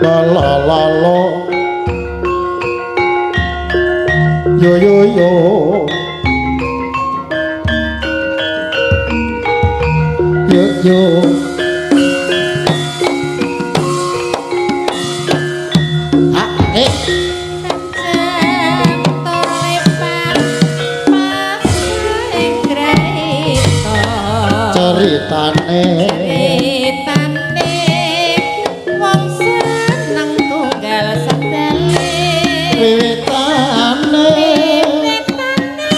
La la lo yo yo yo yo yo. Ah, eh. Ceritane ceritane wong seneng tunggal sedale wiwitane wiwitane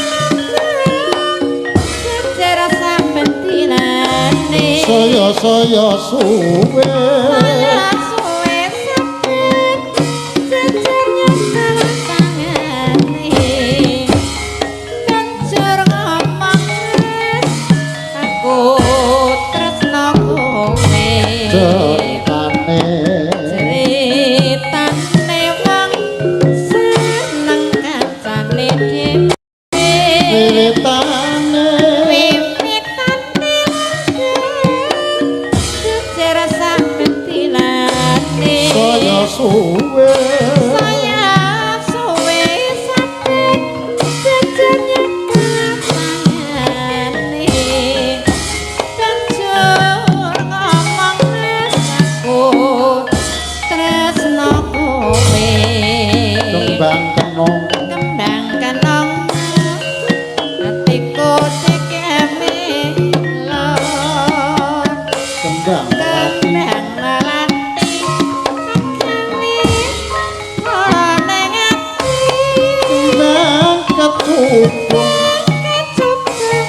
sejarah saben dinane saya-saya suwe saya suwe saben jejernya salah tangane banjur ngomong aku tresno kowe. Ceritane ceritane wong seneng kancane dhewe wiwitane wiwitane jejer saben dinane saya suwe saya suwe saben jejernya tangane banjur ngomong mas aku tresno kowe. Kembang kenong kembang kenong atiku dikeme lor kembang melati kembang melati agawe lara ning ati kembang kecubung kecubung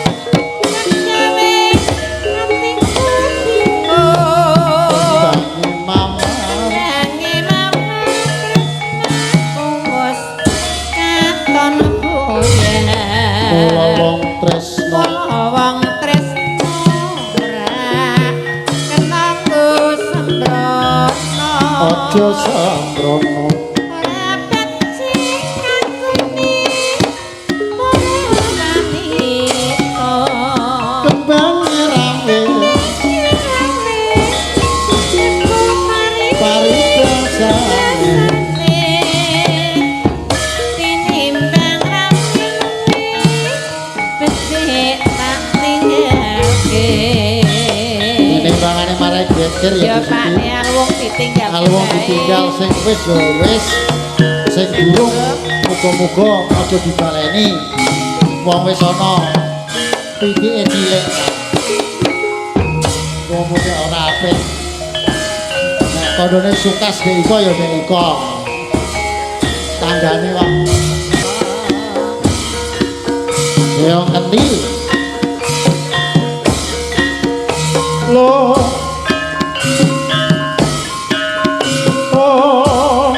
agawe atiku bingung kembange mawar kembange mawar tresnaku wis katon buyar. Kula wong tresno Kula wong tresno ora kena nggo sembrono. Aja sembrono. Ora becik kanggone para wanita. Kembange rame paribasane tinimbang rame becik tak tinggalke. Tinimbangane marai geger ya Ya Bu Pak Siti. Al wong ditinggal Al wong ditinggal sing wis ya wis sing durung muga-muga aja dibaleni wong wis ana pitike cilik muga-muga ora apik nek kandhane sukas dek iko ya dek iko tanggane kok Keong kentil lo oh.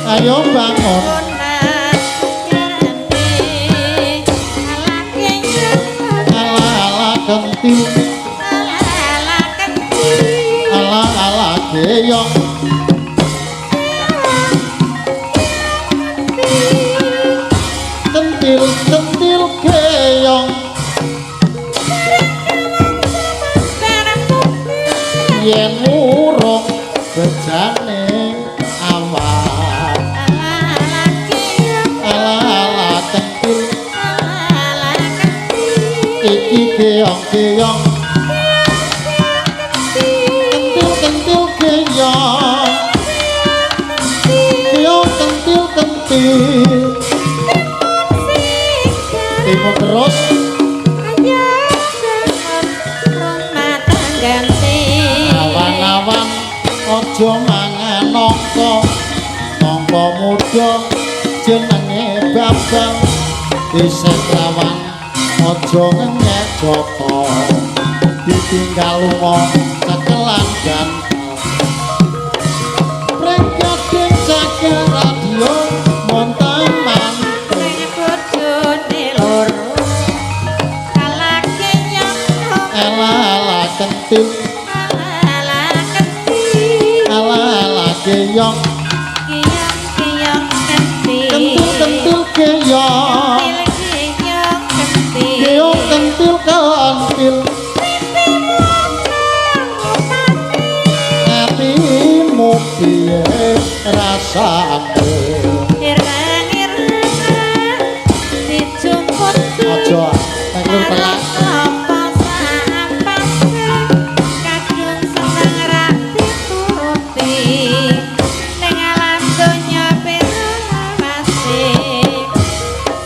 Ayo bangun. Ala ala kentil ala ala geyong kentil kentil geyong yen urung bejane awak ala ala kentil iki geyong geyong kentil kentil geyong geyong kentil kentil timun terus. Awan-awan aja mangan nangka nangka muda jenenge babal isih rawan aja ngenyek joko ditinggal lunga cekelan gantal pring gading cagar radio montang manting ala ala kentil ala ala geyong kentil kentil geyong geyong kentil. Piye rasane? Ireng-ireng dijumputi. Aja nek lur telak. Apa saapase kadung seneng ra dituruti. Ning alam donya pirang-pirang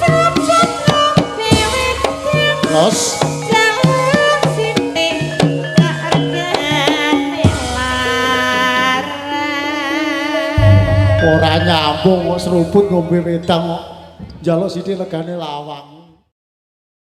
seruput ngombe wedang. Los. Jalan sithik tak regane larang. Ora nyambung kok, seruput ngombe wedang kok njaluk sithik regane lawang.